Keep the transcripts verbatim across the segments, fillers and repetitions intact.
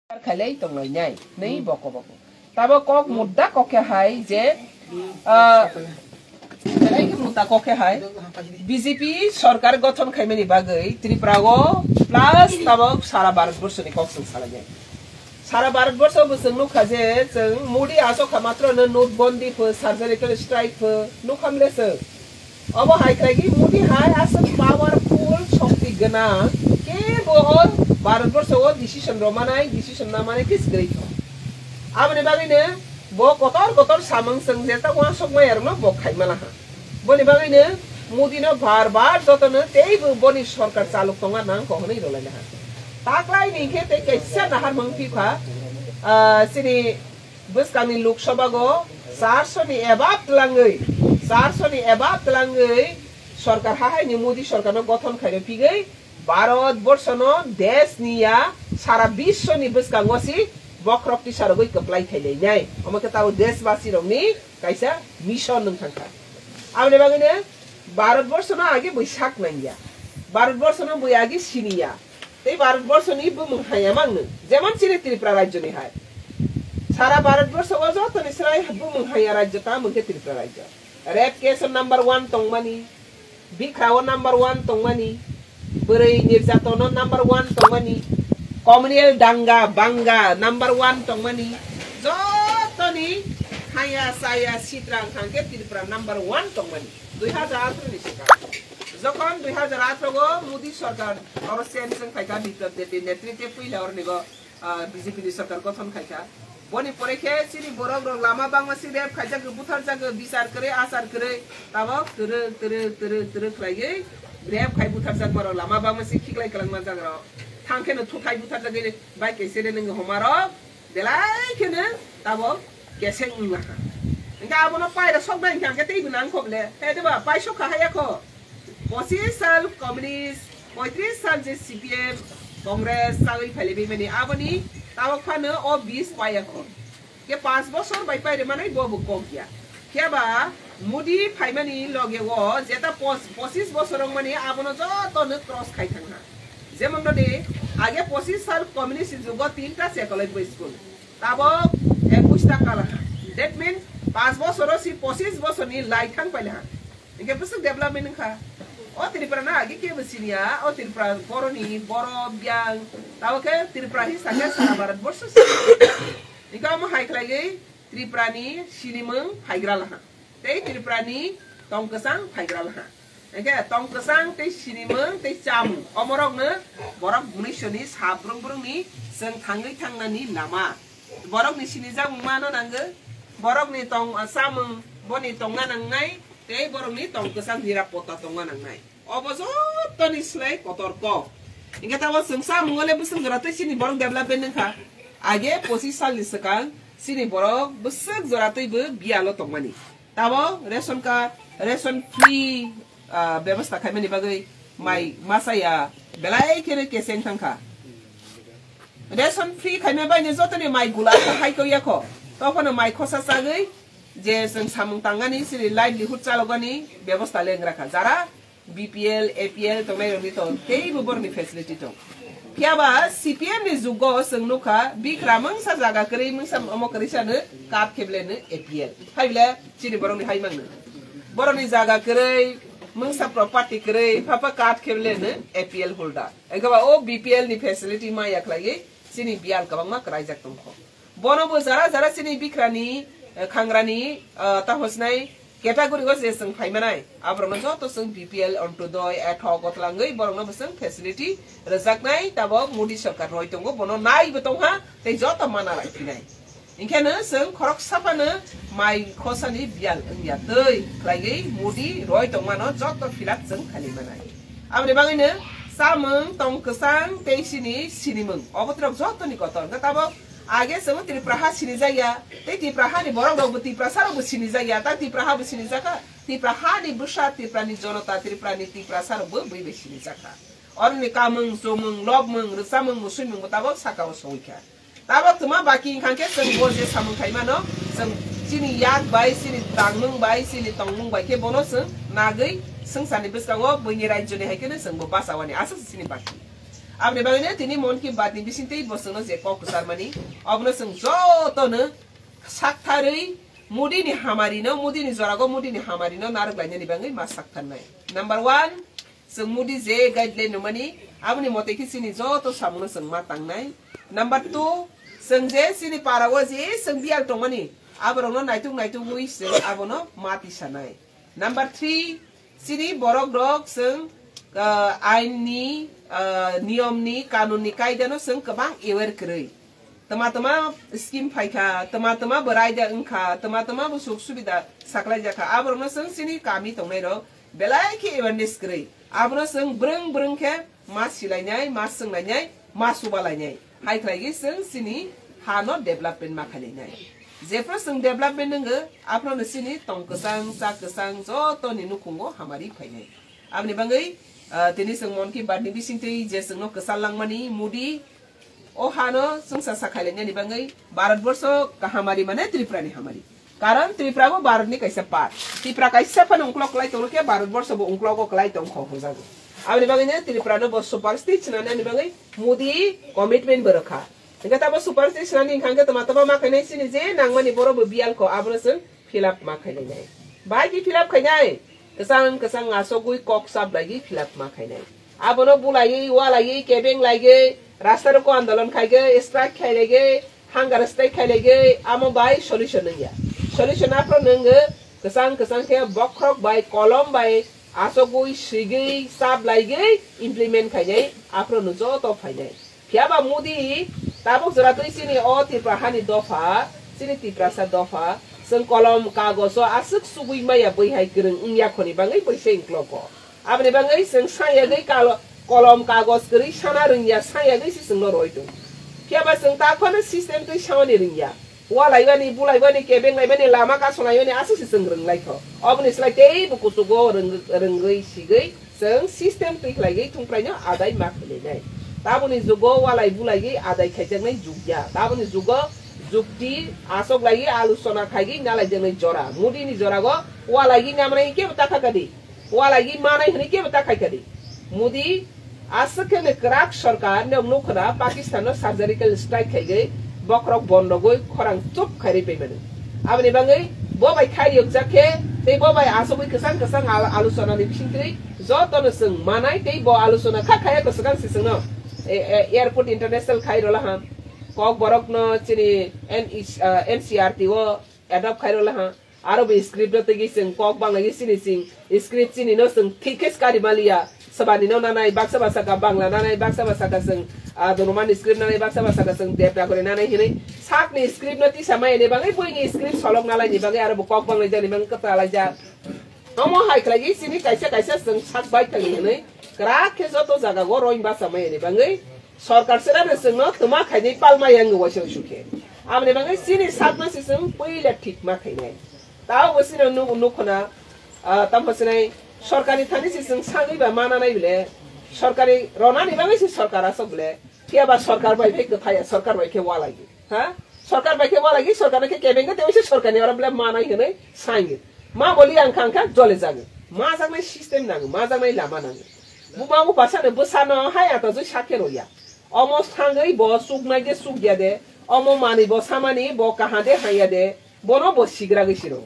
Khailai tonglainai, nei boko boko. Tabo kok mudda kok khe hai je, ah, belai khe mudda kok khe hai, B J P sorkar gothon khaimani bagwi Tripura o plus tabo sara Bharat borso ni kok chwng salainai. Sara Bharat borso bo chwng nukha je chwng Modi asok kha matro no note bondi pho, surgical strike pho, nukham le chwng. Obo hai khlaigwi Modi hai aswk powerful, shokti gwnang, kebo o Bharat borso o decision rw manai, decision na manai khe swkrai kho. Aboni bagwino bo kotor kotor samung chwng jeta uansuk maya rokno bo khai mala ha. Boni bagwino Modi no bar bar jotono teibo boni sorkar chaluk tongna nang kho hwnwi rwlaina ha. Taklai ni khe tei kaisa nahar mung phi kha, ah, chini bwskangni Lok Sabha go charso ni above twlangwi, charso ni above twlangwi sorkar hahaini Modi sorkarno gothon khairwi phigwi Bharat borshono desh ni ya sara biswoni bwskango si bokhorok tisarogwi kwplai khailainai. Omo khe tabo deshbasi rokni kaisa mission wng thangkha. Aboni bagwino Bharat borshono age bui sak nangya, Bharat borshono bui age siniya. Tei Bharat borsho ni bumung haya mangno, jemon chini Tripura rajyo ni hai. Sara Bharat borsho o joto ni srai bumung haya rajyo tamo hwnkhe Tripura rajyo. Rape case o number one tongmani, bikha o number one tongmani, bwrwi nirjaton o number one tongmani, communal danga banga number one tongmani, joto ni haya saya sitra wngkha hwnkhe Tripura number one tongmani. Dui hajar atharo ni swkang. Jokhon dui hajar atharo o Modi sorkar oro change wng phaikha, Biplab Debni netritwe puila oroni go, ah, B J P ni sorkar gothon khaikha. Boni pore khe chini borok rok lama bangma si rape khaijak, butharjak, bichar kwrwi, achar kwrwi, tabok twrwk, twrwk, twrwk, twrwk khlaiwi rape khai butharjakma rok lama bangma si khiklai kwlangma jaga rok. Thang khe no thuthai butharjagwi bai kaisa de nwngo homa rok. Belai kheno tabok keseng wngma kha. Hingke abono paira soknai hingke hingke teibo nang kho bole. He de ba, paisok kha haya kho. Pochis sal communist, poitris sal je C P M, Congress, chagwi phailaibai mani aboni tabok phano o bis paya kho. Ke panch bosor bai paire manai bo bo kok ya. Phiya ba Modi phaimani loge o jeta pos-, pochis bosor wngmani abono joto no cross khai thang ha. Jemon nodi age pochis sal communist jugo tinta se college bo school. Tabok ekush ta kala ha. That means panch bosor o si pochis bosor ni lai thang paila ha. Hingke bwswk development wngkha. O Tripura na age kebo siniya, o Tripura boroni, boro, biyang. Tabok khe Tripura hi sakhe sara Bharat borsho siniya. Hingke omo hai khlaiwi Tripura ni sinimung phaigra laha. Tei Tripura ni tong kwchang phaigra laha. Hingke tong kwchang tei sinimung tei chamung omorokno borok munisoni sabrung brungni chwng thangwi thangnani lama. Borokni sinijak mano nango, borokni tong, chamung boni tongna nangnai, tei borokni tong kwchang nirapotta tongna nangnai. Obo jotoni slai kotor kok. Hingke tabo chwng chamung ole bwswk jora tei chini borok development wngkha. Age pochis salni swkang chini borok bwswk jora teibo biyalo tongmani. Tabo ration card, ration free, ah, bebostha khaimani bagwi mai masa ya belai kheno keseng thangkha. Ration free khaima baino jotoni mai gula kha hai kok ya kho. Tophano mai khosa chagwi je chwng samung tangani chini livelihood chalokani bebostha lengra kha. Jara B P L, A P L tongnai rokni to teibo borokni facility tong. Phiya ba C P M ni jugo chwng nukha, bikra mungsa jaga kwrwi, mungsa omo kwrwi sano card kheble no A P L. Hai bole chini borokni hai mangno. Borokni jaga kwrwi, mungsa property kwrwi, phapa card kheble no A P L holder. Engkhe ba o B P L ni facility ma ya khlaiwi chini biyal kwbangma kwraijak tongkho. Bono bo jara jara chini bikrani, eh, khangrani, eh, ta hosnai category o je chwng phaimanai, aborokno joto chwng B P L, Antyodoi, Athok, o twlangwi borokno bo chwng facility rwjaknai, tabok Modi sorkar roi tongo, bono naibo tongha, tei joto mana lai phinai. Hingkheno chwng khoroksa phano mai khosani biyal wngya twi khlaigwi Modi roi tongmano joto fill up chwng khailai manai. Aboni bagwino chamung, tong kwchang tei chini sinimung, obo twrok jotoni kotor. Hwnkhe tabok age chwng Tripura ha sinijak ya, tei Tripura hani borok rok bo Tiprasa rok bo sinijak ya, ta Tripura ha bo sinijak kha, Tripura hani bwsa, Tripura ni jonota, Tripura ni Tiprasa rok bo bui bai sinijak kha. Oroni kamung, chumung, lobmung, rwchamung, musuimung bo tabok saka o songwi kha. Tabok twma baki wngkha khe chwng bo je samung khai mano, chwng chini yak bai, chini tangmung bai, chini tongmung bai khe bono chwng nagwi swngcharni bwskango buini rajyoni hai kheno chwng bo bachawani aswk chini baki. Aboni bagwino tini Mon Ki Baat ni bisingtwi bo chwngno je kok kwcharmani, obono chwng jotono saktharwi Modi ni hamari no, Modi ni jorago Modi ni hamari no narwk lainani bagwi ma saktharnai. Number one, chwng Modi je guideline rwmani, aboni mote khe chini joto samungno chwng ma tangnai. Number two, chwng je chini parao je chwng biyal tongmani, aborokno naituk naitugwi chwng abono ma tisanai. Number three, chini borok rok chwng, ah, ain ni, ah, niyom ni, kanun ni kaida no chwng kwbang aware kwrwi. Tama tama scheme phaikha, tama tama bo raida wngkha, tama tama bo suk subida saklai jakha. Aborok no chwng chini kami tongnai rok belai khe awareness kwrwi. Abono chwng brwng brwng khe ma silainai, ma swnglainai, ma subalainai. Hai khlaigwi chwng chini ha no development ma khailainai. Jephru chwng development wngwi, aphuru no chini tong kwchang, cha kwchang, joto ni nukhungo hamari phainai. Aboni bagwi, ah, tini chwng Mon Ki Baat ni bisingtwi je chwngno kwchar langmani Modi, o hano chwngsa sa khailainani bagwi Bharat borsho kahamari mane Tripura ni hamari. Karon Tripura bo Bharat ni kaisa part. Tripura kaisa phano ungklok kwlai tongkhe Bharat borsho bo ungklogo kwlai tongkho hwnjago. Aboni bagwi no Tripura no bo super state swnamnani bagwi Modi commitment bo rwkha. Hingke tabo super state swnamni hingkha hingke tama tama ma khainai chini je nangmani borok bo biyal kho abono chwng fill up ma khainai nai. Bai di fill up khainai. Kwchang kwchang asogwi kok sap laigwi fill up ma khainai. Abono bulaiwi, walaiwi, kebeng laigwi, rasta roko andolon khaigwi, strike khailaigwi, hunger strike khailaigwi, amo bai solution wngya. Solution aphro nwngwi kwchang kwchang khe bokhorok bai, kolom bai asogwi, swigwi, sap laigwi implement khainai, aphro no joto phainai. Phiya ba Modi tabuk jora twi chini o Tripura hani dopha, chini Tiprasa dopha, chwng kolom kagoso aswk sugwi maya bwihai kwrwng wngya khoni bagwi bwse wngklogo. Aboni bagwi chwng sayagwi kalo-, kolom kagos kwrwi sana rwngya, sayagwi se chwngno roi tongo. Phiya ba chwng ta phano system twi samani rwngya. Walaiwani, bulaiwani, kebenglaimani, lama kasonaiwani aswk se chwng rwnglaikho. Oboni slai teibo kuchugo rwng-, rwngwi sigwi chwng system twi khlaigwi thungpraino adai ma khwlainai. Taboni jugo walai bulaiwi adai khaijaknai jug ya. Taboni jugo jukti asoklaiwi aluchona khaigwi nalaijaknai jora. Modi ni jorago walaiwi namnai kebo ta kha kadi. Walaiwi manai hwnwi kebo ta khai kadi. Modi aswk khe kwrak sorkar nok nukhwna Pakistan no surgical strike khaigwi bokhorok bondogwi khorang chup khairwi paimani. Aboni bagwi bo bai khai yokjak khe tei bo bai asogwi kwchang kwchang al-, aluchona ni bisingtwi jotono chwng manai tei bo aluchona kha khaya kwchwkang se chwngno, e, e, airport international khai rola ha. Kok borok no chini N E C, ah, N C R T o adopt khai rola ha. Aro bo script no tigi chwng kok bangla ye chini chwng script chini no chwng thik khe kari maliya. Sabani no nanai, baksa ba saka Bangla nanai, baksa ba saka chwng, ah, Donorman script nanai, baksa ba saka chwng Devanagari nanai hinwi. Sakni script no tisa mai ni bagwi, buini script solok nalai ni bagwi, aro bo kok banglai jani bagwi kwta lai ja. Omo hai khlai ye chini kaisa kaisa chwng sak bai thang hinwi. Kwrak khe joto jaga go roin basa mai ni bagwi. Sorkar sera no chwngno twma khainai palma yang waisa sukhe. Aboni bagwi chini sakno se chwng puila thik ma khainai. Tao bo chini nuk-, nukhona, ah, tamo sinai sorkar ni thani se chwng sagwi ba mana nai bile. Sorkar ni rona ni bagwi se sorkar asok bile. Phiya ba sorkar bai phai kwthaya, sorkar bai khe walai. Ha? Sorkar bai khe walai, sorkar no khe kebeng khe tei se sorkar ni oro bile manai hinwi sangi. Ma boli ang khang kha jole jagwi. Ma jaknai system nango, ma jaknai lama nango. Buma bupha sano bwsano hai ato joi sakhe roya. Omo sangwi bo chuknai de chukya de, omo manwi bo samani bo kaha de haya de, bono bo sigragwi siro.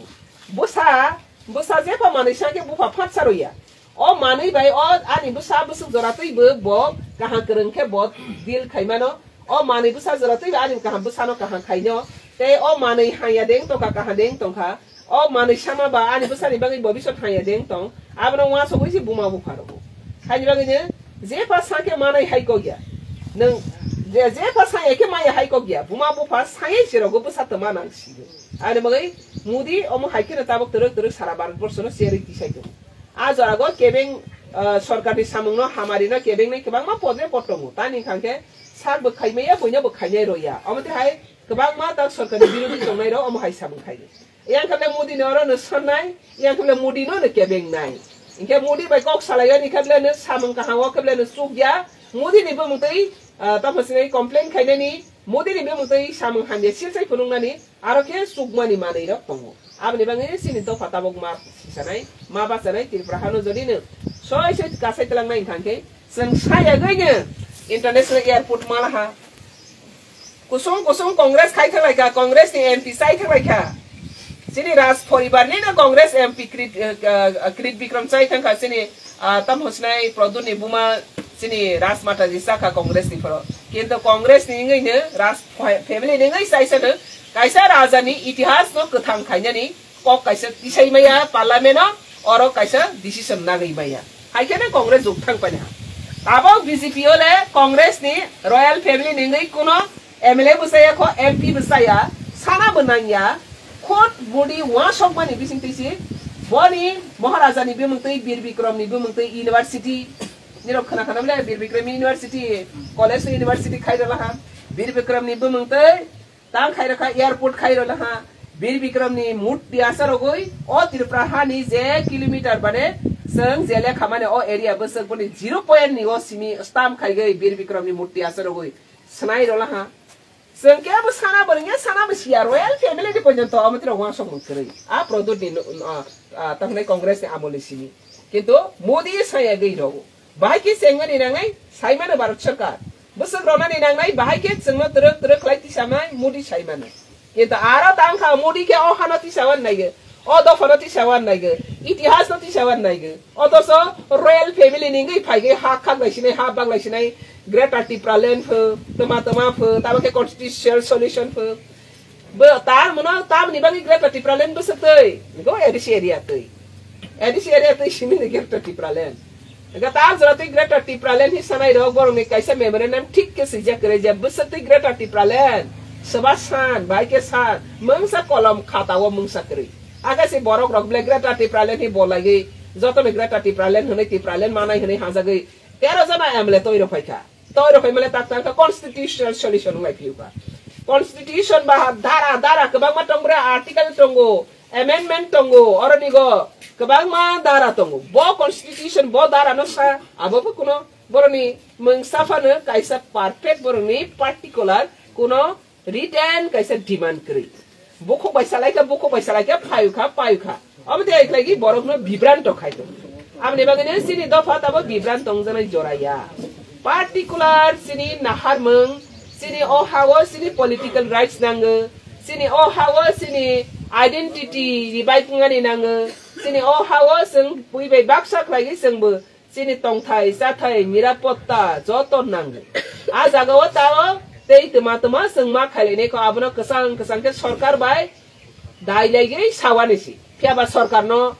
Bwsa, bwsa jepha manwi sakhe bupha phatsa roya. O manwi bai o ani bwsa bwswk jora twi bo, bo kaha kwrwng khe bo deal khaimano. O manwi bwsa jora twi bo ani kaham bwsano kaham khaino. Tei o manwi haya deng tongkha, kaha deng tongkha. O manwi sama ba ani bwsani bagwi bo bisok haya deng tong. Abono uansugwi se buma bupha rogo. Haini bagwi no jepha sakhe manai hai kok ya. Nwng je, jepha saya khe maya hai kok ya. Buma bupha sayai se rogo bwsa twma nang sigo. Ani bagwi Modi omo hai kheno tabuk twrwk twrwk sara Bharat borsho no cherwi tisai tongo. A jora go kebeng, ah, sorkar ni samung no hamari no kebeng nai kwbangma podre pod tongo. Tani hwnkhe sak bo khaimaya, buino bo khainai roya. Omo twi hai kwbangma tak sorkar ni birodhi tongnai rok omo hai samung khai. Yang kable Modi no oro no sonnai, yang kable Modi no no kebeng nai. Hingke Modi bai kok salai ani kable no samung kaham o kable no chuk ya. Modi ni bumung twi, ah, tamo sinai complain khainani, Modi ni bumung twi samung hamya silsai phunuknani, aro khe chukmani manwi rok tongo. Aboni bagwi chini dopha tabok ma sisanai, ma bachanai Tripura hano jodi no soi soi kasai twlang nai hwnkhe chwng sayagwi no International airport malaha. Kusung kusung Congress khai thanglaikha, Congress ni M P chai thanglaikha. Chini Raj poribar ni no Congress M P Krit, eh, eh, Krit Bikram chai thangkha chini, ah, tam hosnai Produt ni buma chini Raj Mataji chakha Congress ni phoro. Kintu Congress ni wngwi no Raj fa-, family ni wngwi chai sano kaisa raja ni itihas no kwthang khainani kok kaisa tisai maya parliament o, oro kaisa decision nagwi maya. Hai kheno Congress juk thang paina. Tabok B J P o le Congress ni royal family ni wngwi kuno M L A bo chaya kho, M P bo chaya, sana bo nangya. Khot body wasok mani bising tisi boni Maharaja ni bimung twi, Bir Bikram ni bimung twi university. Nirok khana khana bole Bir Bikram University, college university khai dala ha. Bir Bikram ni bimung twi Tang khai rokha airport khai rokha. Bir Bikram ni murti asa rogoi o Tripura hani je kilometer bane chwng je lekha mane o area bwswk boni zero point ni o simi stamp khaigoi Bir Bikram ni murti asa rogoi swnai rokha. Chwng kebo sana bo rwngya sana bo siya royal family ni porjonto amo tiro wansok mung kwrwi. A Produt ni no, a, a, tamni Congress ni amol ni simi. Kintu Modi saya gwi rogo. Bahai khe chengmani nangnai saimano Bharat Sarkar. Bwswk ronani nangnai bahai khe chwngno twrwk twrwk khlai tisamai Modi saimano. Kintu aro tang kha Modi khe o hano tisawan naigo, o dophano tisawan naigo, itihasno tisawan naigo. Othocho royal family ni wngwi phaigwi ha khaklai sinai, ha baklai sinai, Greater Tipraland pho, tama tama pho, tamo khe constitutional solution pho. Bo, tamno, tamni bagwi Greater Tipraland bwswk twi? Go A D C area twi. A D C area twi simi ni Greater Tipraland. Ga tam jora twi Greater Tipraland hi sanai rok borok ni kaisa memorandum thik khe swijak kwrwi je bwswk twi Greater Tipraland. Swba san, bai khe san, mungsa kolom khata o mungsa kwrwi. Aga se borok rok ble Greater Tipraland hi bolaiwi joto ni Greater Tipraland hwnwi Tipraland manai hwnwi hajagwi tero jona M L A twi rok phaikha. Toro phaimale tak tang kha constitutional solution wng lai phiyo kha. Constitution ba dara, dara kwbangma tong bre, article tongo, amendment tongo, oroni go kwbangma dara tongo. Bo constitution, bo dara no sa, abo bo kuno boroni mungsa phano kaisa perfect boroni particular kuno written kaisa demand kwrwi. Bukhuk bai salai kha, bukhuk bai salai kha, phayu kha, payu kha. Omo tei khlai ki borok no bibranto khai tong. Aboni bagwi no chini dopha tabo bibranto wngjaknai jora ya. Particular chini naharmung, chini o ha-o chini political rights nango, chini o ha-o chini identity revive wngani nango, chini o ha-o chwng bui bai baksa khlai ki chwngbo chini tongthai, chathai, nirapotta joto nango. A jaga o tao tei twma twma chwng ma khailainai kho, abono kwchang kwchang khe sorkar bai dai laigwi sawani si. Phiya ba sorkar no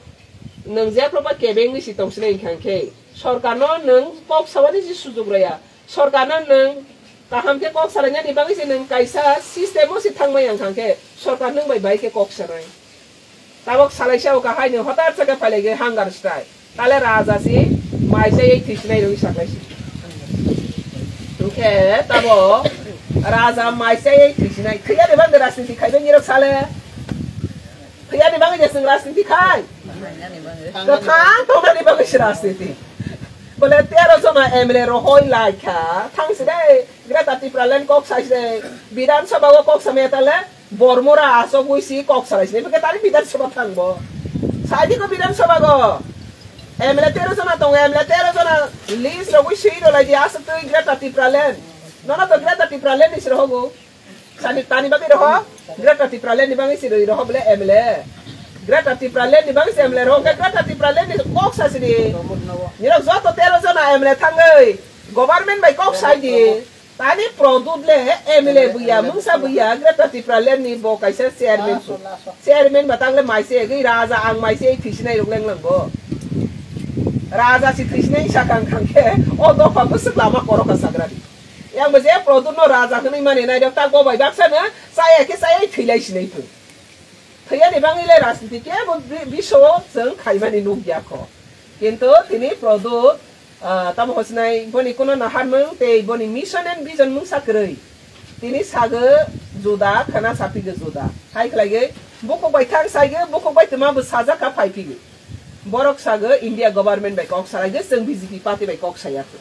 nwng jephru ba kebeng ni si tong sinai wngkha khe sorkar no nwng kok sawani si sujuk rwya. Sorkar no nwng kaham khe kok salainani bagwi se nwng kaisa system o se thangmai ang kha khe sorkar nwng bai bai khe kok sanai. Tabok salai sa o kahai nwng hotar chakhe phailaigo hunger strike. Tale raja si mai chayai thwisinai rwi saklai si. Hwnkhe tabo raja mai chayai thwisinai. Thwiya de bang rajniti khaibai nirok sale. Thwiya de bang je sing rajniti khai. Kwthang tongnani bagwi se rajniti. Bole tero jona M L A rohoi laikha. Thang si dai. Greater Tipraland kok sai se, Bidhan Sabha o kok samya tale, Bormura asok ui si kok salai se, beke tari Bidhan Sabha thang bo. Sai di ko Bidhan Sabha go. M L A tero jona tongo, M L A tero jona list rogwi swi rwlai di asok twi Greater Tipraland. Nono to Greater Tipraland ni siro hogo. Sani tani bagwi roho, Greater Tipraland ni bagwi siro roho bole M L A. Greater Tipraland ni bagwi se M L A roho, Greater Tipraland ni kok sa sini. Nirok joto tero jona M L A thangwi, government bai kok sai di. Tani Produt le M L A buya, mungsa buya, Greater Tipraland ni bo kaisa chairman su. Chairman ba tangle maise egwi raja ang maise ei thisinai rok leng lang bo. Raja si thisinai sakang khang khe, o dopha bwswk lama koroka sagra di. Yang bo je Produt no raja hwnwi mani nai rok ta go bai baksa no, chaya khe chaya thwilai sinai phu. Thwiyani bangwi le rajniti kebo bi-, biso chwng khaimani nukya kho. Kintu tini Produt, ah, tamo hochnai boni kuno naharmung tei boni mission and vision mungsa kwrwi. Tini sagwi juda, khana sapigwi juda. Hai khlaigwi bukhuk bai thang saigwi, bukhuk bai twma bo sajak kha phaipigwi. Borok sagwi India government bai kok salaigwi, chwng B J P party bai kok saya kho.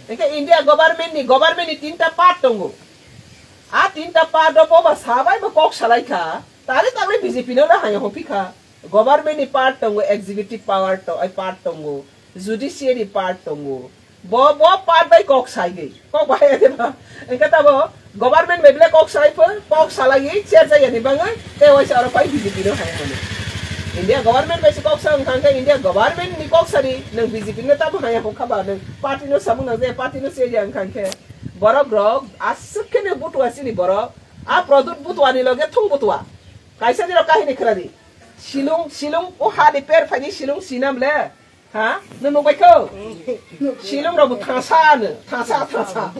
Hwnkhe India government ni, government ni tinta part tongo. A tinta part o boba sabai bo kok salai kha. Tari tangwi B J P no le haya hopi kha. Government ni part tongo, executive power to, ai part tongo, judiciary part tongo, Bo, bo part bai kok sai di. Kok bai ade ba. Engke tabo government bai bile kok sai pho, kok salai chair jaya ni bangwi, te waisa aro pai B J P no hai mani. India government bai se kok sa wngkha khe India government ni kok sari, nang B J P no tamo hai hokha ba, nang party no samung nang je, party no se ya wngkha khe. Borok rok aswk khe ne butua sini borok. A Produt butua ni loge thung butua. Kaisa ni rok kahini khwna di. Silung, silung o ha ni per phai ni silung sinam le. Ha? Nung nukbai kho? Silung rok bo thangsa no, thangsa, thangsa.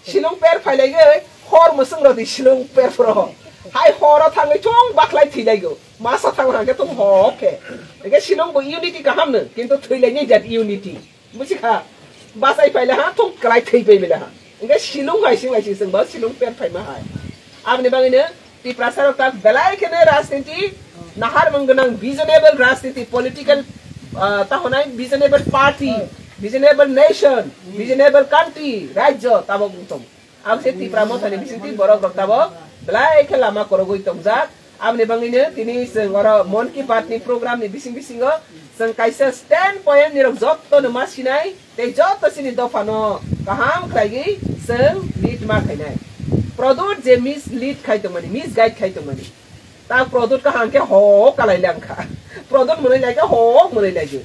Silung per phai lai ge, hor mwswng rok di silung per phro. Hai hor o thangwi thung baklai thwi lai go. Masa thang hang khe thung ho khe. Ege silung bo unity kaham no, kintu thwi lai ni jat unity. Buji kha? Basai phai le ha, thung kwlai thwi phai bele ha. Ege silung hai sing lai sing sing ba silung per phai ma hai. Aboni bagwi no Tiprasa rok tak belai kheno rajniti nahar mung gwnang, visionable rajniti, political, ah, ta honai visionable party, visionable nation, visionable country, rajyo tabok wng tong. Ang se Tipra Motha ni bisingtwi borok rok tabok belai khe lama korogwi tongjak. Aboni bagwi no tini chwng oro Mon Ki Baat ni program ni bising bisingo chwng kaisa stand point ni rok jotto no ma sinai. Tei joto chini dophano kaham khlaigwi chwng lead ma khainai. Produt je mislead khai tongmani, misguide khai tongmani. Ta Produt kaham khe hok kalai langkha. Produt mwnwi lai khe hok mwnwi lai di.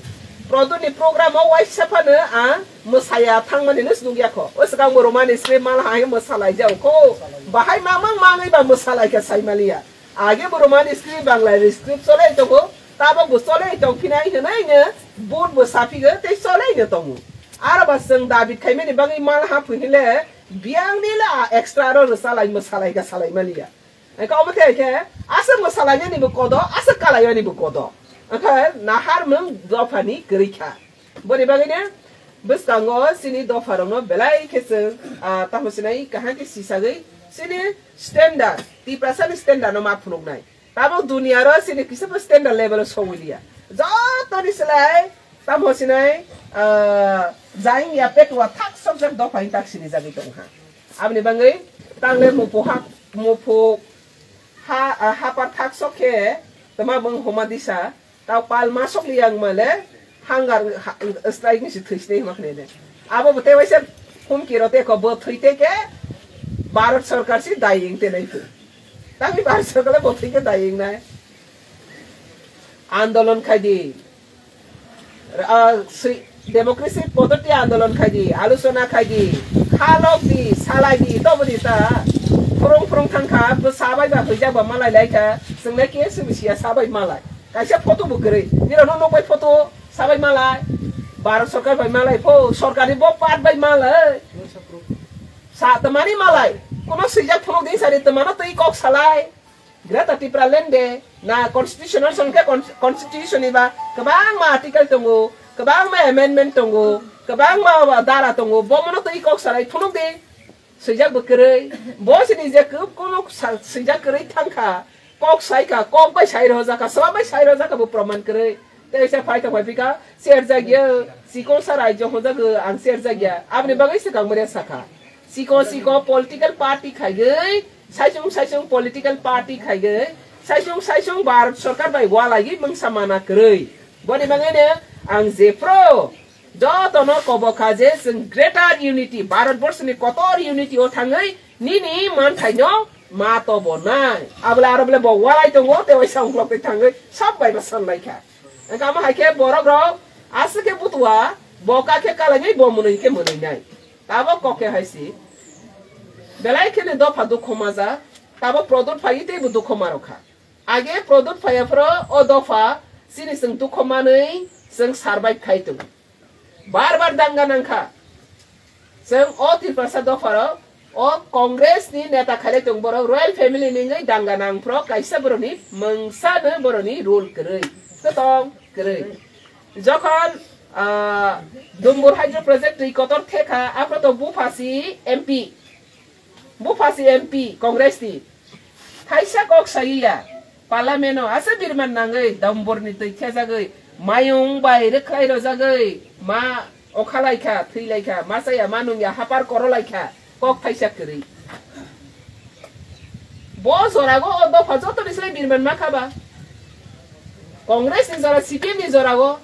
Produt ni program o waisa phano ang mwsaya thangmani no nukya kho. O swkang bo romani script mal hai mwsalai jao kho. Bahai mamang mangwi ba mwsalai khe sai maliya. Age bo romani script Bangla script cholai tongo, tabok bo cholai tong phinai hwnai no, boot bo saphigo tei cholai no tongo. Aro ba chwng David khaimani bagwi mal ha phui hile, biyang ni la extra aro rwchalai mwsalai ga salai maliya. Engkha omo the khe, aswk mwsalainani bo kodo, aswk kalaiyani bo kodo. Engkha nahar mung dophani kwrwi kha. Boni bagwino bwskango chini dopharokno belai khe chwng, ah, tamo sinai kaham khe sisagwi chini standard, Tiprasani standard no ma phunuknai. Tabuk duniya ro chini kisa bo standard level o sogwi liya. Jotoni slai tamo sinai, ah, jaing ya petwa thak sok jak dopha hintak sini jagwi tong ha. Aboni bagwi tangle mupu hak, mupu ha, ah, hapar thak sok khe tama bwng homa disa. Tao pal masok li yang male hangar ha-, strike ni si thwi sini hima khne de. Abo bo te waisa humki ro te ko bo thwi te ke Bharat sarkar si daying te nai phu. Tangni Bharat sarkar le bo thwi ke daying nai. Andolon khai di. Ah, si, democracy podoti andolon khai di, aluchona khai di, halok di, salai di, to bo di ta. Phurung phurung thang kha, bo sabai ba hwijak ba malai lai kha. Swngnai ke swi siya sabai malai. Kaisa photo bo kwrwi. Nirok no nokbai photo sabai malai. Bharat sarkar bai malai pho, sarkar ni bo part bai malai. Sa tamani malai. Kono swijak phunuk di sari tamano twi kok salai. Greater Tipraland de na constitutional song khe con-, constitution ni ba kwbangma article tongo, kwbangma amendment tongo, kwbangma dara tongo. Bo mono twi kok salai phunuk di. Swijak bo kwrwi. Bo sini je kub kono sa-, swijak kwrwi thang kha. Kok sai kha, kok bai sai rw jak kha, swbak bai sai rw jak kha bo proman kwrwi. Tei sa phai tong bai phi kha, serjak ya, sikon sa rajyo hwnjak ang serjak ya. Aboni bagwi swkang mare sakha. Sikon sikon political party khaigwi, saisung saisung political party khaigwi, saisung saisung Bharat sarkar bai walaiwi mungsa mana kwrwi. Boni bagwino ang jephru jotono kobo kha je chwng greater unity, Bharat borso ni kotor unity o thangwi nini manthai no ma to bo nai. Abole aro bole bo walai tongo, tei waisa ungklok tei thangwi sab bai ba san lai kha. Engkha omo hai khe borok rok aswk khe butua, bo ka khe kalainai, bo mwnwi khe mwnwi nai. Tabok kok khe hai si. Belai khe ni dopha dukho majak, tabok Produt phai tei bo dukho ma rw kha. Age Produt phai ya phro o dopha chini chwng dukho manwi chwng survive khai tongo. Bar bar danga nang kha. Chwng o Tiprasa dopharok, o Congress ni neta khailai tong borok, royal family ni wngwi danga nang phro kaisa borok ni mungsa no borok ni rule kwrwi. Kwtong kwrwi. Jokhon, ah, Dumbur hydro project twi kotor thekha, aphro to bupha si M P. Bupha si M P Congress ni. Thaisa kok sawi ya, parliament o asa birman nangwi Dumburni twi thejagwi, mayung bai rwkhlai rwjagwi, ma okha lai kha, thwi lai kha, ma chaya, ma nung ya, hapar koro lai kha, kok thaisa kwrwi. Bo jorago o dopha joto ni slai birman ma kha ba. Congress ni jora, C P M ni jorago,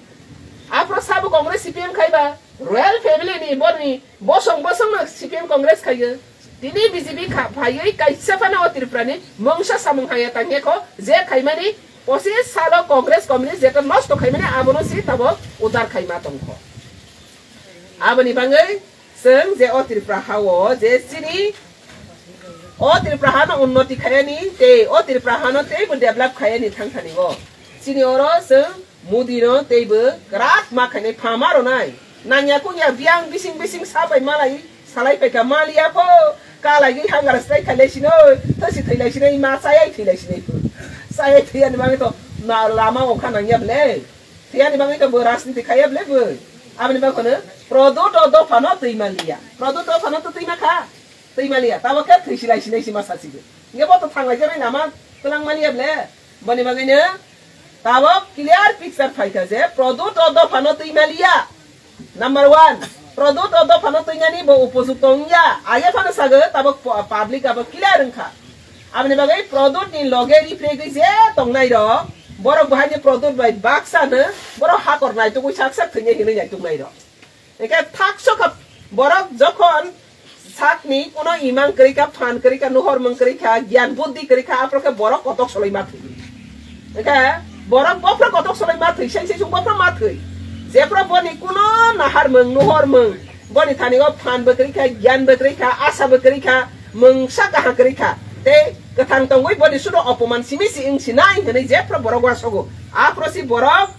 aphro sabo Congress C P M khai ba, Royal family ni borni bosong bosong no C P M Congress khayo. Tini B J P kha phaiwi kaisa phano o Tripura ni mungsa samung haya tangya kho, je khaimani pochis salo Congress communist jeta nosto khaimani abono si tabo udar khaima tongkho. Aboni bangwi chwng je o Tripura hao je chini o Tripura hano unnoti khayani tei o Tripura hano teibo develop khayani thangthani o chini oro chwng Modi no teibo kwrak ma khainai phama ronai. Nangya kungya biyang bising bising sabai malai salai paikha maliya pho. Kalai gwi hangar stai khailai sino, thasi thailai sino, ma sayai thailai sino. Sayai thaiya ni bagwi to na lama okha nangya ble. Thaiya ni bagwi to bo rajniti khaiya ble bo. Aboni bagwi no Pradyot o dopha no twi maliya. Pradyot dopha no to twi ma kha. Twi maliya. Tabo khe thwi silai sinai sima sasigo. Nge bo to thanglai jani nama tlang maliya ble. Boni bagwi no Tabok clear picture phaikha je Pradyot o dophano twi maliya. Number one, Pradyot o dophano twinani bo upojukto wngya. Age phano sago tabok pu-, public abo clear wngkha. Aboni bagwi Pradyot ni loge ripregwi je tongnai rok, borok bahai ni Pradyot bai baksa no borok hakor naitugwi sak sak thwinai hinwi naituknai rok. Hingkhe thakso kha borok jokhon sakni kuno imang kwrwi kha, phan kwrwi kha, nuhor mung kwrwi kha, giyan buddhi kwrwi kha, aphro khe borok kotok soloi ma thwi. Hingkhe borok bophro kotok soloi ma thwi, sai sai sung bophro ma thwi. Jephro boni kuno nahar mung, nuhor mung, boni thani o phan bo kwrwi kha, giyan bo kwrwi kha, asa bo kwrwi kha, mungsa kaham kwrwi kha. Tei kwthang tongwi boni sudo opoman simi si wng sinai hinwi jephro borok uasogo. Aphro si borok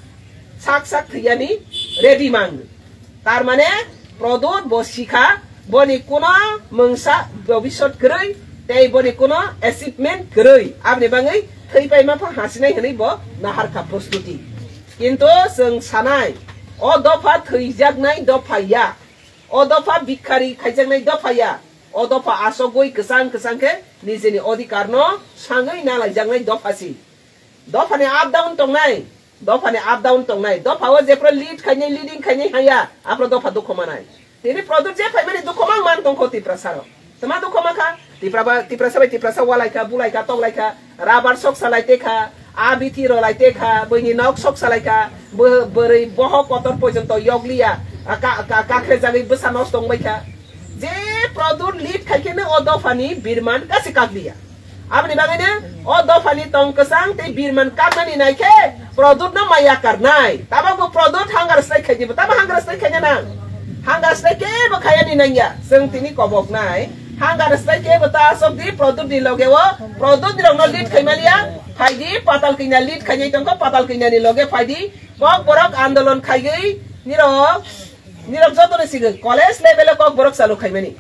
sak sak thwiyani ready mang. Tar mane Pradyot bo sikha, boni kuno mungsa bobisot kwrwi, tei boni kuno achievement kwrwi. Aboni bagwi thwi paima pha hasinai hinwi bo nahar kha prostuti. Kintu chwng sanai, o dopha thwijaknai dopha ya, o dopha bikhari khaijaknai dopha ya, o dopha asogwi kwchang kwchang khe nijeni odhikar no sangwi nalaijaknai dopha si. Dophani up down tongnai, dophani up down tongnai, dopha o jephru lead khainai, leading khainai haya, aphro dopha dukho manai. Tini Pradyot je phaimani dukho mang man tongkho Tiprasa rok. Tama dukho mankha? Tipra ba, Tiprasa bai Tiprasa walaikha, bulaikha, toklaikha, rabar sok salai tekha, a bithi rolai tekha, buini nok sok salaikha, bo-, bwrwi bohok kotor porjonto yokliya, a ka-, ka-, kakhre jagwi bwsa nosto wngbaikha. Je Pradyot lead khaikhe no o dophani birman kasi kakliya. Aboni bagwi no o dophani tong kwchang tei birman kaknani naikhe Pradyot no maya karnai. Tabok bo Pradyot hangar stai khaidi bo. Tamo hangar stai khaina nang? Hangar stai kebo khayani nangya. Chwng tini kobok nai. Hangar stai kebo ta asok di Pradyot ni loge o. Pradyot ni rok no lead khaimaliya. Phaidi Patal Kanya lead khainai tongkho. Patal Kanya ni loge phaidi. Kok borok andolon khaigwi nirok, nirok joto ni sigwi college level o kok borok chalu khaimani.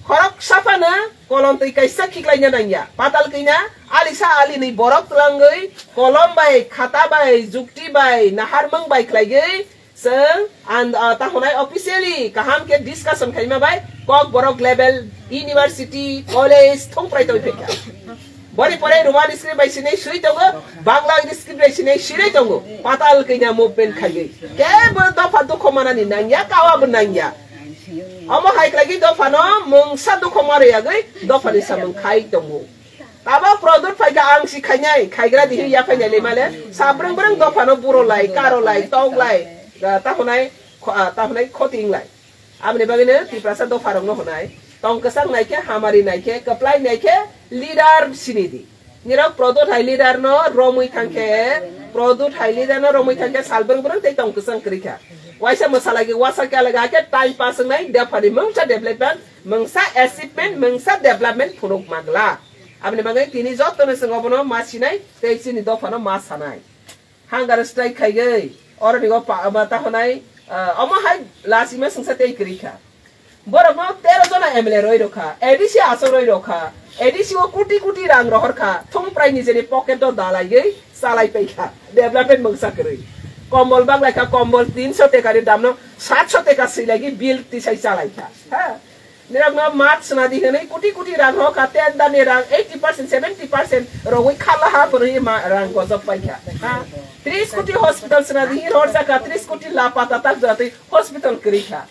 Khoroksa phano kolom twi kaisa khiklaina nangya. Patal kina alisa alinwi borok twlangwi kolom bai, khata bai, jukti bai, naharmung bai khlaigwi chwng and, ah, ta hwnai officially kaham khe discussion khaima bai kok borok level university, college thung prai twi phaikha. Boni pore Roman script bai sinai swi tongo, Bangla script bai sinai sinai tongo. Patal kina movement khaigwi. Kebo dopha dukho manani nangya, kawa bo nangya. Omo hai khlaigwi dophano mungsa dukho marwi yagwi dophani samung khai tongo. Tabok Pradyot phaikha ang si khainai, khaigra dihi ya phainai le male, sabrang brang dophano buro lai, karo lai, tong lai, ah, ta hwnai kho-, ah, ta hwnai khoti wng lai. Aboni bagwi no Tiprasa dopha rok no hwnai, tong kwchang naikhe, hamari naikhe, kwplai naikhe, leader sini di. Nirok Pradyot hai leader no romwi thangkhe, Pradyot hai leader no romwi thangkhe salbrang brang tei tong kwchang kwrwi kha. Waisa mwsalaigwi wasa khe alaga khe time pass wngnai, dophani mungsa development, mungsa achievement, mungsa development phunuk magla. Aboni bagwi tini jotono chwng obono ma sinai tei chini dophano ma sanai. Hangar strike khaigwi, oroni o pa-, ma ta hwnai, ah, omo hai lachima sungsa tei kwrwi kha. Borokno tero jona M L A roi rokha, A D C asok roi rokha, A D C o kuti kuti rang rohor kha, thung prai nijeni pocket o dalaigwi chalai paikha, development mungsa kwrwi. Kombol baglai kha, kombol tinso teka ni damno satso teka swilaigwi bill tisai chalai kha. Ha? Nirokno mat swnadi hwnwi kuti kuti rang hokha, tender ni rang eighty percent, seventy percent rogwi khalaha phwrwngwi ma rang gojok paikha. Ha? Tris kuti hospital swnadi hwnwi horjakha, tris kuti lapa tatak jatwi hospital kwrwi kha.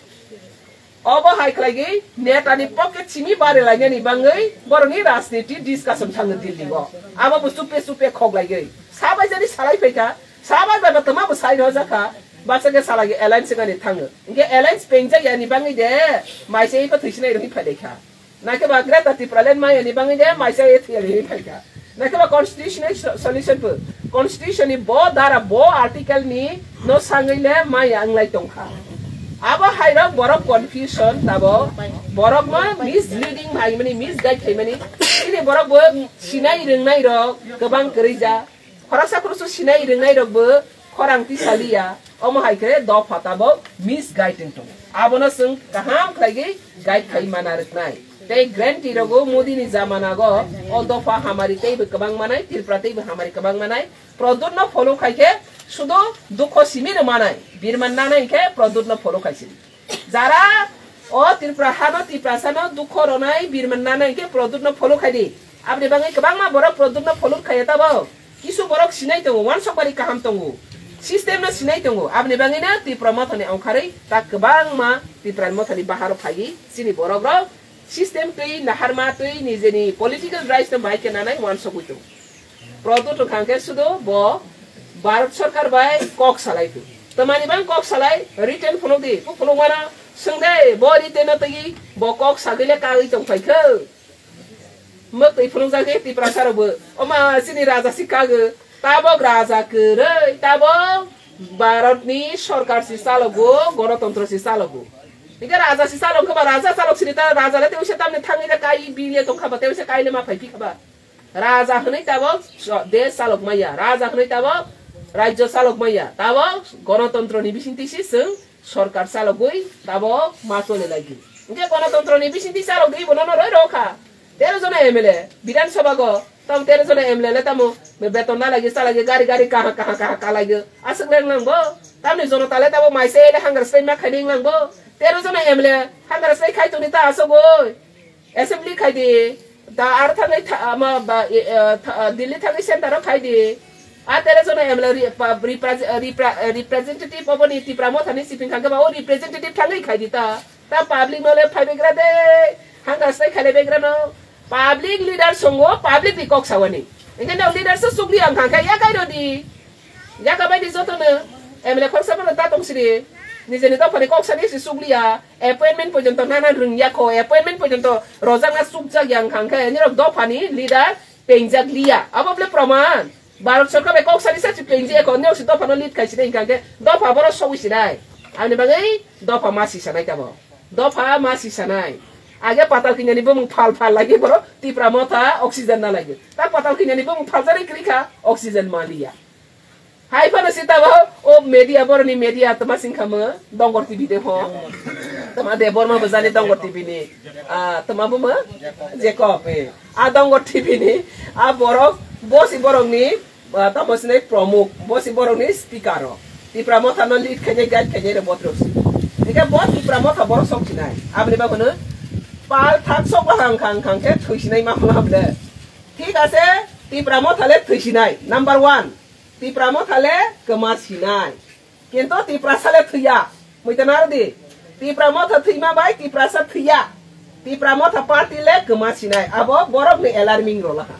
Obo hai khlaigwi netani pocket simi bari lainani bangwi borokni rajniti discussion thango Delhi o. Abo bo supe supe khok laigwi. Sabai jani salai phaikha, sabai bai bo twma bo sai rojak kha. Basa khe salagi alliance wngani thango. Hinkhe alliance pengjak yani bangwi de maisa ipha thwisinai rwngwi phaidai kha. Naikhe ba Greater Tipraland maya ni bangwi de maisa ye thwiya ni phai kha. Naikhe ba constitutional so-, solution bo. Constitution ni bo dara bo article ni no sangwi le maya wnglai tong kha. Abo hai rok borok confusion tabo borok ma misleading hai mani misguide khai mani. Ini borok bo sinai rwngnai rok kwbang kwrwi ja. Khoroksa khoroksa sinai rwngnai rok bo khorang tisaliya. Omo hai khe dopha tabok misguide wng tongo. Abono chwng kaham khlaiwi guide khai mana rwknai. Tei guarantee rogo Modi ni jamana go o dopha hamari teibo kwbang manai, Tripura teibo hamari kwbang manai. Pradyut no follow khai khe sudo dukho simi rw manai. Birman nanai khe Pradyut no follow khai sini. Jara o Tripura hano Tiprasa no dukho ronai birman nanai khe Pradyut no follow khai di. Aboni bagwi kwbangma borok Pradyut no follow khai tabo. Kisu borok sinai tongo, wansok bari kaham tongo. System no sinai tongo. Aboni bagwi no Tipra Motha ni ongkharwi ta kwbangma Tipra Motha ni baharo phaiwi chini borok rok system twi naharma twi nijeni political rights no bai khe nanai wansogwi tongo. Pradyut wngkha khe sudo bo Bharat Sarkar bai kok salai phi. Tamani bang kok salai written phunuk di, ku phunuk mano swng de bo written no twi bo kok sagwi le kagwi tong phai khe. Mwtwi phunukjak khe Tiprasa rokbo. Oma chini raja si kago. Tabok raja kwrwi, tabok Bharat ni sorkar si chalogo, gonotontro si chalogo. Hinkhe raja si chalok khe ba raja chalok sini ta raja le tewse tamni thangwi le kai bile tong kha ba tewse kai le ma phai phi kha ba. Raja hwnwi tabok so-, desh chalok maya, raja hwnwi tabok rajyo chalok maya, tabok gonotontro ni bisingtwi si chwng sorkar chalogwi tabok ma chole laigi. Hinkhe gonotontro ni bisingtwi chalogwi bono no roi rw kha. Tero jona M L A, Bidhan Sabha go, tamo tero jona M L A le tamo beton na lagi, sa lagi, gari, gari, kaha, kaha, kaha, ka lagi. Aswk leng lang bo. Tamni jonota le tamo maise le hangar sai ma khai ning lang bo. Tero jona M L A hangar sai khai toni ta aswk oi. Assembly khai di. Ta ar thangai tha-, ama ba, e, e, tha-, Delhi thangai center o khai di. A tero jona M L A re-, pa-, repre-, repre-, representative oboni Tipra Motha ni siping khangke ba o representative thangai khai di ta. Ta public no le phai begra de, hanga sai khale begra no. Public leader songo, public ni kok sawani. Engke no leader so sugri ang khangkha ya kai rodi. Ya ka bai di joto no. M L A khoksa mano ta tong siri. Nijeni dophani kok sani si sugri ya. Appointment porjonto nana rung ya ko. Appointment porjonto rojak na sukjak yang khangkha. Ni rok dophani leader pengjak liya. Abo ble proman. Bharat Sarkar bai kok sani sa chipeng je ko nyok si dopha no lead khai sinai hingkha khe dopha boro sogwi sinai. Ani bagwi dopha ma si sanai tamo. Dopha ma si sanai. Age patal kinyani bumung phal phal lagi boro Tipra Motha oxygen na lagi. Ta patal kinyani bumung phal jani kri kha oxygen ma liya. Hai phano si tamo o media boro ni media tama sing kha mo Dongor T V de ho. Tama de Borma bojani Dongor T V ni. Ah, tama bo mo Jacob, eh. A Dongor T V ni, a borok, bosi borok ni, ah, tamo sinai pramuk, bosi borok ni speaker o. Tipra Motha no lead khainai, guide khainai rok botrok si. Eka bo Tipra Motha borok sok sinai. Aboni bagwi no pal thak sok bahang khang khang khe thwi sinai ma phano hamle. Thik ase, Tipra Motha le thwi sinai. Number one, Tipra Motha le kwma sinai. Kintu Tiprasa le thwiya. Muita nardi. Tipra Motha thwima bai Tiprasa thwiya. Tipra Motha party le kwma sinai. Abo borok ni alarming rolaha.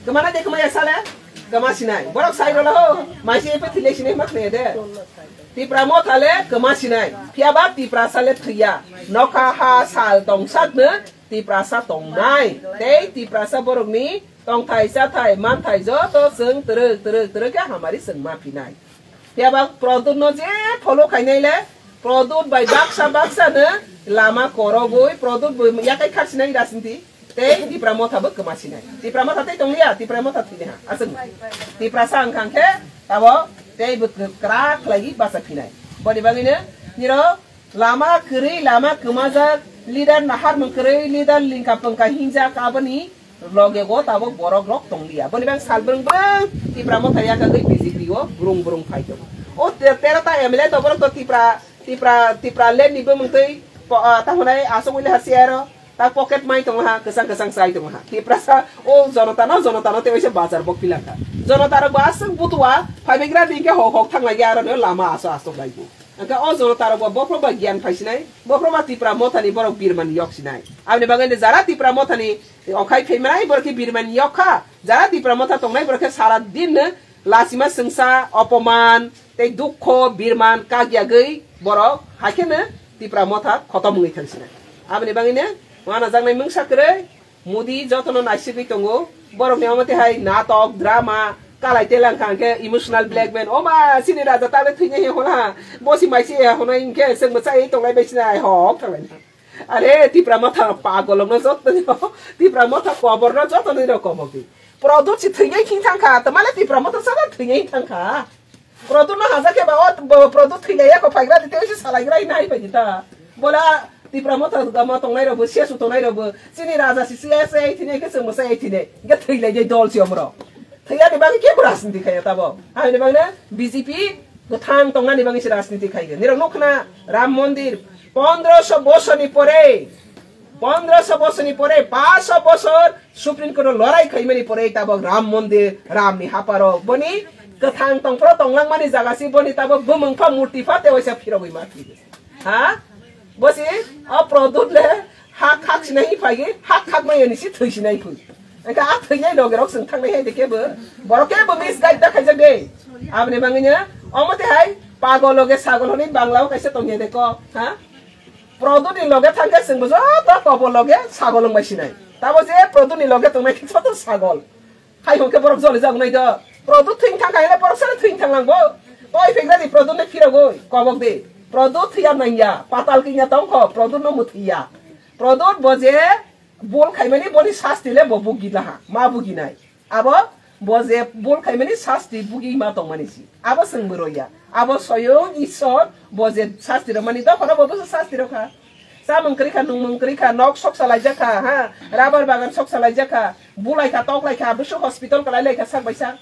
Kwmana de kwmaya sale? Kwma sinai. Borok sai rolaho. Maisi epe thwile sinai mak ne de. Tipra Motha le kwma sinai. Phiya ba Tiprasa le thwiya. Nokha ha sal tongsak no Tiprasa tongnai. Tei Tiprasa borok ni tongthai chathai manthai joto chwng twrwk twrwk twrwk khe hamari chwng ma phinai. Phiya ba Pradyut no je follow khainai le, Pradyut bai baksa baksa no lama korogwi, Pradyut bo yakai khar sinai rajniti, tei Tipra Motha bo kwma sinai. Tipra Motha tei tongliya, Tipra Motha thwini ha, aswk. Tiprasa wngkha khe tabo tei bo kwrak khlaiwi bacha phinai. Boni bagwi no nirok lama kwrwi, lama kwmajak, leader naharmung kwrwi, leader lingka pwngka hinjak, aboni loge go tabok borok rok tongliya. Boni bang sal brwng brwng Tipra Motha yakagwi B J P o brung brung phai tongo. O te-, tero ta M L A to borok to Tipra, Tipra, Tipra land ni bumung twi po-, ah, ta hwnai aswk wngwi le ha chair o ta pocket mai tongo ha, kwchang kwchang chai tongo ha. Tiprasa o jonota no, jonota no tei waisa bazar bok pilangkha. Jonota rok bo aswk butua phaibagra di khe hok hok thang lai ya aro no lama aswk aswk lai bo. Hwnkhe o jonota rok bo bophro ba giyan phai sinai, bophro ba Tipra Motha ni borok birman yok sinai. Aboni bagwi no jara Tipra Motha ni okhai phai manai borok khe birman yok kha, jara Tipra Motha tongnai borok khe sara din no Lasima sengsa, opoman, tei dukho, birman, kakyagwi borok haikheno Tipra Motha khotom wngwi thangsinai. Aboni bagwino wanajaknai mungsa kwrwi, Modi jotono naisigwi tongo. Borokni omo tei hai natok, drama, kalai telangkha hwnkhe emotional blackmail. Oma, chini raja tale thwinai he hona, bosi maisi he hona hwnkhe chwngbo chaiwi tonglai bai sinai hok thanglaina. Are, Tipra Motha pagolokno joto ni, Tipra Motha koborno joto ni rok kobok di. Product si thwinai thing thangkha, tamale Tipra Motha saka thwinai thangkha. Product no hajakhe ba, o bo product thwinai yakho phaigra di, tei si salaigra nai bai di ta. Bola Tipra Motha gama tongnai rok bo, sesu tongnai rok bo, chini raja si siya se ai thine ke chwngbo se ai thine. Ge thwinai dei dol si omro. Thwiyani bagwi kebo rajniti khaiya tabo. Haini bagwi na B J P kwthang tongnani bagwi se rajniti khaiya. Nirok nukna Ram Mondir pondroso bosorni pore, pondroso bosorni pore, paanch bosor Supreme Court o lorai khaimani pore tabok Ram Mondir, Ram ni haparo. Boni kwthang tongphro tonglangmani jaga si boni tabok bumung pha murti pha tewaisa phirogwi ma thwi. Ha? Bosi o Produt le ha khak sinai phagi, ha khak mai ni si thwi sinai phu. Engka a thwinai loge rok sing thangnai hai de kebo. Borok kebo misguide da khaijak de. Abni bangwino omo te hai pagol loge sagol hwnwi Bangla o kaisa tongya de ko. Ha? Produt ni loge thangkhe chwngbo joto kobor loge sagol wngbai sinai. Tabo je Produt ni loge tongnai khe joto sagol. Hai hwnkhe borok joli jak nai do. Produt thwing thang khaile borok sale thwing thang langbo. Toi phegra di Produt ni phirogoi kobok di. Produt thwiya nangya. Patal kinya tongkho Produt no muthwiya. Produt bo je bol khaimani boni sasti le bo bugi laha. Ma bugi nai. Abo bo je bol khaimani sasti bugi ma tongmani si. Abo chwng bwrwi ya. Abo soyong Isor bo je sasti rwmani dophano bo bwsa sasti rwkha. Chamung kwrwi kha, nungmung kwrwi kha, nok sok salaijak kha, ha, rubber bagan sok salaijak kha, bulai kha, tok lai kha, bwswk hospital kwlai lai kha sak bai sak.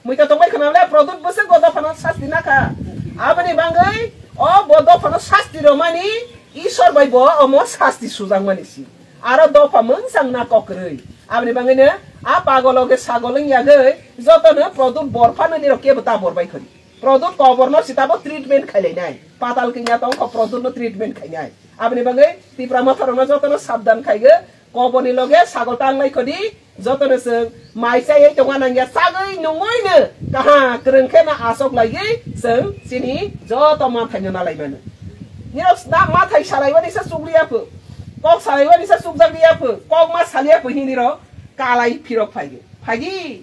Muita tongbai khna le Produt bwswk bo dophano sasti na kha. Aboni bangwi o bo dophano sasti rwmani Isor bai bo omo sasti sujakmani si. Aro dopha mungsang na kok kwrwi. Aboni bangwino a pagolo khe sagol wng yagwi jotono Produt bor phano nirok kebo ta bor bai khori. Produt koborno sitabo treatment khailainai. Patal kinya tongkho Produt no treatment khainai. Aboni bagwi Tipra Motha rokno jotono sabdan khaigo, koborni loge sagol tanglai khodi, jotono chwng mai chaiwi tongna nangya, chagwi nungwi no kaha kwrwng khe na asok laiwi chwng chini joto manthai no nalai mano. Nirok na mathai salaiwani sa chukliya phu, kok salaiwani sa chukjakliya phu, kok ma saliya phu hinwi rok kalai phirok phaidi. Phaidi.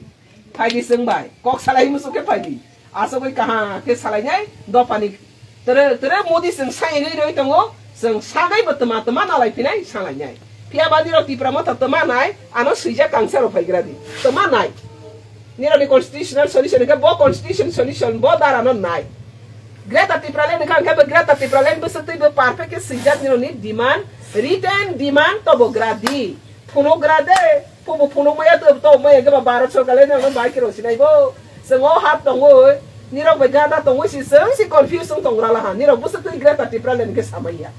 Phaidi chwng bai, kok salai muchuk khe phaidi. Asogwi kaha khe salainai dophani. Tere, tere Modi chwng sayangwi rwi tongo, chwng sagaibo tma tma nalai phinai salainai. Phiya ba nirok Tipra Motha tma nai, ano swijak kangsa rok phaigra di. Tma nai. Nirokni constitutional solution khe bo constitution solution bo dara no nai. Greater Tipraland kha khe bo Greater Tipraland bwswk twi bo perfect khe swijak nirokni demand, written demand tobo gra di. Phunuk gra de. Pubo phunuk maya to, to maya khe ba Bharat sorkar le nang bai kiro sinai bo. Chwng o hat tongwi, nirok bai gada tongwi si chwng si confuse wng tong rala ha. Nirok bwswk twi Greater Tipraland khe samaya.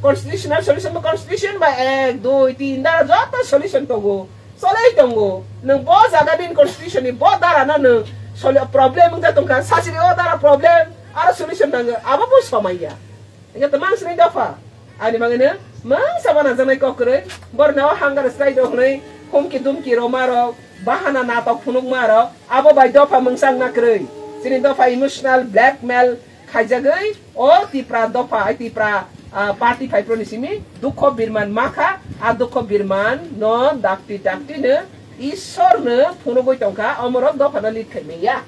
Constitutional solution ba constitution ba ek, dui, tin dara joto solution tongo. Cholai tongo. Nwng bo jaga din constitution ni bo dara no nwng soli-, problem wngja tongkha. Sasiri o dara problem, aro solution nango. Abo bo somaya. Hingke twmang sini dopha. Ani bagwino mungsa bana janai kok kwrwi. Borno hunger strike rok hwnwi humki dumki roma rok, bahana natok phunukma rok, abo bai dopha mungsa wngna kwrwi. Chini dopha emotional blackmail khaijagwi o Tipra dopha, ai Tipra, ah, party phaiproni simi dukho birman makha, a dukho birman no dakti dakti no Ishwar no phunugwi tongkha, omorok dopha no lead khaimaya.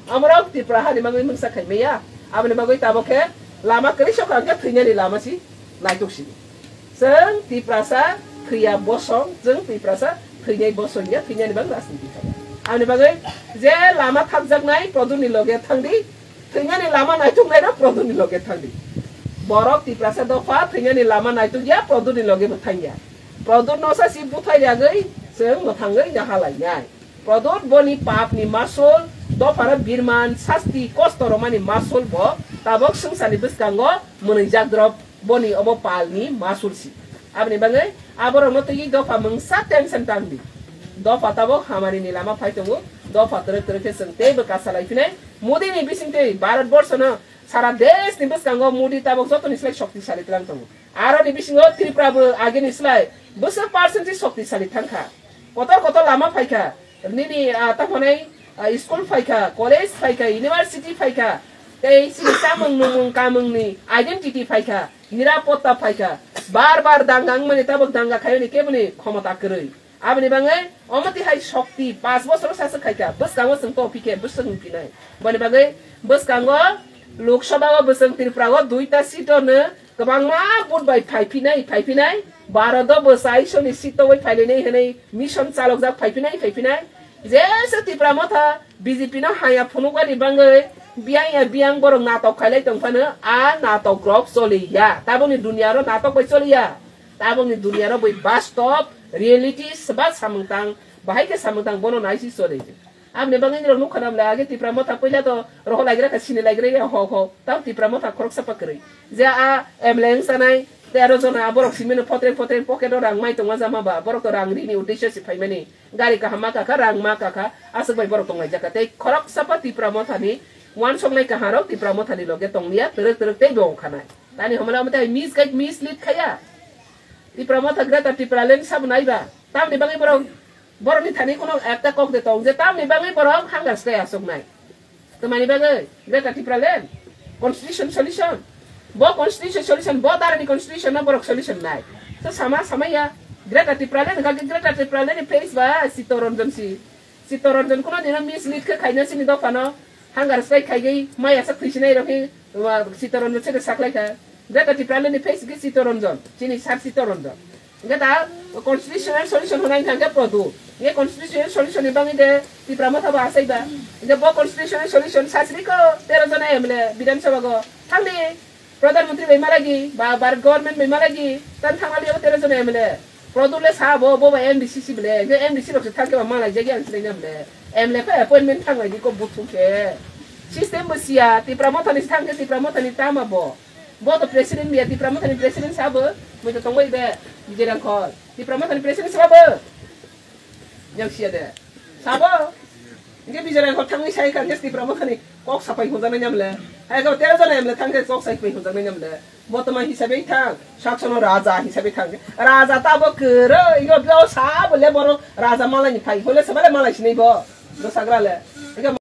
Amorok Tipra hani bagwi mungsa khaimaya. Aboni bagwi tabok khe lama kwrwi sokha hwnkhe thwinani lama si naituk sini. Chwng Tiprasa thwiya bosong, chwng Tiprasa thwinai bosong ya, thwinani bagwi rajniti khaimaya. Aboni bagwi je lama thakjaknai Produni loge thangdi, thwinani lama naituknairok Produni loge thangdi. Borok Tiprasa dopha thwinani lama naituk ya, Produni loge bo thang ya. Produnno sa si buthai yagwi chwng mwthangwi nahalainai. Prodot boni papni masul, dophano birman, sasti, kosto romani masul bo tabok swngcharni bwskango mwnwijak drop boni obo palni masul si. Aboni bagwi aborokno twiwi dopha mungsa tension tangdi. Dopha tabok hamarini lama phai tongo, dopha twrwk twrwk khe chwng teibo kasalai phinai. Modini bisingtwi Bharat borsono sara deshni bwskango Modi tabok jotoni slai shoktisali twlang tongo. Aroni bisingo Tripura bo agini slai bwswk percent si shoktisali thangkha. Kotor kotor lama phaikha. Nini, ah, tamo nai, ah, school phaikha, college phaikha, university phaikha, tei chini chamung nungmung kamungni identity phaikha, nirapotta phaikha. Bar bar danga wngmani tabuk danga khaiyani keboni khomota kwrwi. Aboni bagwi omo tihai shokti, panch bosor saswk khaikha, bwskango chwng to phikhe bwswk wngphinai. Boni bagwi bwskango Lok Sabha o bwswng Tripura o duita seat o no kwbangma vote bai phaiphinai, phaiphinai, Bharat o bwsai soni seat o bai phailainai hwnwi mission chalokjak phaiphinai, phaiphinai. Jesa Tipra Motha B J P no haya phunukani bagwi biyang ya biyang borok natok khailai tongphano, a natok rok choliya. Tabukni dunia ro natok bai choliya. Tabukni dunia ro bai bastob reality seba samung tang, bahai khe samung tang bono naisi choli. Aboni bagwi nirok nukha namle age Tipra Motha puila to roho laigra kha sini laigra ya ho ho. Tam Tipra Motha khoroksa pa kwrwi. Je a M L A wngsanai tero jona borok simino photreng photreng pocket o rang mai tongma jama ba borok to rang rini uddesyo si phaimani. Gari kaham ma kakha, rang ma kakha, aswk bai borok tonglaijak kha. Tei khoroksa pa Tipra Mothani uansuknai kaharok Tipra Mothani loge tongliya, twrwk twrwk tei bo wngkhanai. Tani homla omo tei misguide, mislead khaya. Tipra Motha Greater Tipraland sabo naiba. Tamni bagwi borok, borokni thani kheno ekta kok de tong je tamni bagwi borok hunger strike aswknai. Tamani bagwi Greater Tipraland, constitution solution. Bo constitution solution, bo darani constitution no borok solution nai. To sama, sama ya. Greater Tipraland, hwnkha khe Greater Tipraland ni face ba Chittaranjan si. Chittaranjan kuno dino mislead khe khaina sini dophano. Hunger strike khaigwi maya sak thwisinai rokhi, wa, Chittaranjan se saklaikha. Greater Tipraland ni face khe Chittaranjan, chini sir Chittaranjan. Hingke ta constitutional solution hwnai hingke podu. Hingke constitutional solution ni bagwi de Tipra Motha bo asai ba. Hingke bo constitutional solution sasri ko tero jona M L A Bidhan Sabha go thangdi Pradhan Mantri bai malagi ba Bharat government bai malagi tan thangmali abo tero jona M L A. Podu le sa bo, bo ba M D C si bele. Hingke M D C rok se thangke ba malai jagi ang sinai na bele. M L A pa appointment thanglai di ko buthu ke. System bo siya Tipra Motha ni thangke Tipra Motha ni tama bo. Bo to president biya, Tipra Motha ni president sabo, mui to tongbai be, Vijay Rangkhol. Tipra Motha ni president sabo. Yang siya de. Sabo. Hingke Vijay Rangkhol thangwi sai kha, hingke Tipra Motha ni kok sapai hwnjaknai nyamle. Hai ko tero jona M L A thangke kok sapai hwnjaknai nyamle. Bo to ma hisabe thang, saksono raja hisabe thang. Raja ta bo kwrwi, ingo bo sabo le borok raja malai ni phai, hole sabale malai sinai bo. Bo sagra le. Hingke